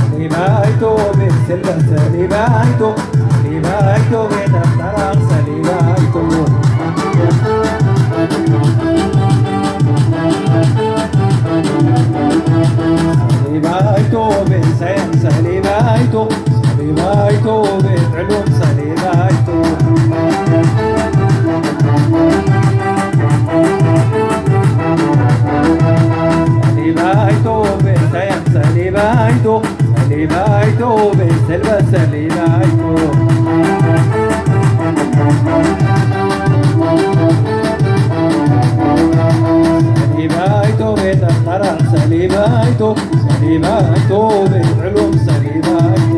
ሰሊባይቶ ቤት ስልበት ሰሊባይቶ፣ ሰሊባይቶ ቤት ኣጠራር ሰሊባይቶ። ሰሊባይቶ ቤት ሳያም ሰሊባይቶ፣ ሰሊባይቶ ቤት ዕሉም ሰሊባይቶ። ሰሊባይቶ ቤት ሳያም ሰሊባይቶ፣ ሰሊባይቶ ቤት ሰልበት ሰሊባይቶ። ሰሊባይቶ ቤት ኣጠራር ሰሊባይቶ፣ ሰሊባይቶ ቤት ዕሉም ሰሊባይቶ።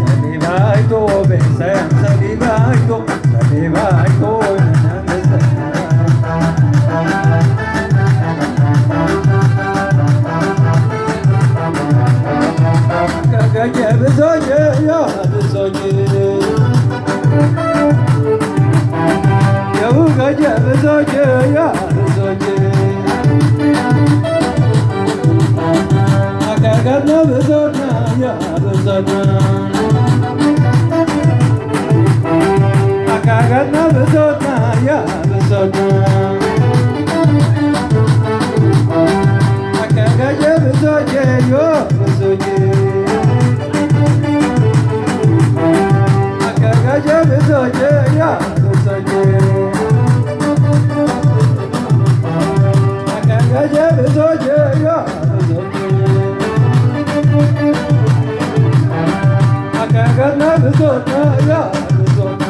ሰሊባይቶ ቤት ሳያም ሰሊባይቶ፣ ሰሊባይቶ። ከገጀ ብዞጀ ያ ብዞጀ፣ የው ገጀ ብዞጀ ያ ብዞጀ። ኣካጋድና ብዞና ያ ብዞና፣ ኣካጋድና ብዞና ያ ብዞና። ኣካጋጀ ብዞጀ ዮ ብዞጀ፣ ኣካጋጀ ብዞጀ ያ ብዞጀ፣ ኣካጋጀ ብዞጀ ያ ብዞጀ። ኣካጋድና ብዞና ያ ብዞና።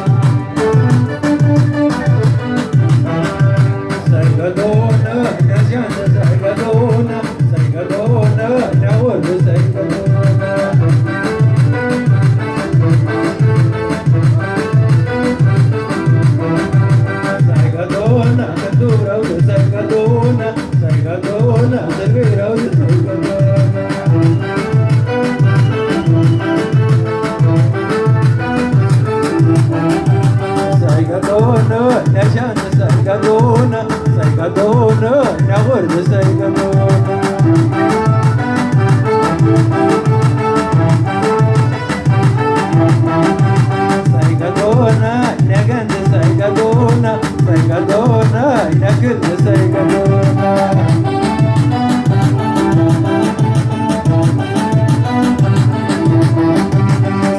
ሰይገዶና ነዚያን ሰይገዶና፣ ሰይገዶና ነወል ሰይገዶና። ሰይገዶና ከዱረው ሰይገዶና፣ ሰይገዶና ከዱረው ሰይገዶና። ሰይገዶና ነሻን ሰይገዶና፣ ሰይገዶና ነወል ሰይገዶና። ሰይገዶና ነገን ሰይገዶና፣ ሰይገዶና ይነግር ሰይገዶና።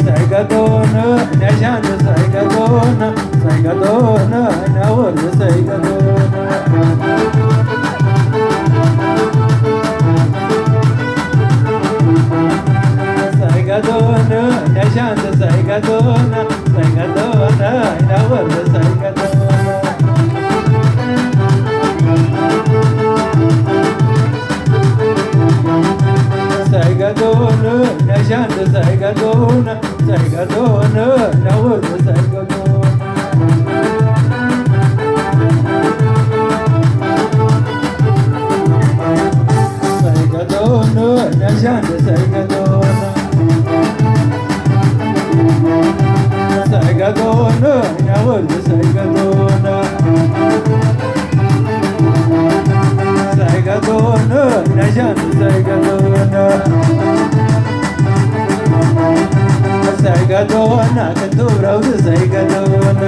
ሰይገዶና ነሻን ሰይገዶና፣ ሰይገዶና ነወል ሰይገዶና። ሰይገዶና ነሻን ሰይገዶና፣ ሰይገዶና ነወል ሰይገዶና። ሰይገዶና ነሻን ሰይገዶና፣ ሰይገዶና ነወል ሰይገዶና። ሰይገዶና ነሻን ሰይገዶና፣ ሰይገዶና ነወል ሰይገዶና። ሰይገዶና ነሻን ሰይገዶና፣ ሰይገዶና ክትብረው ሰይገዶና።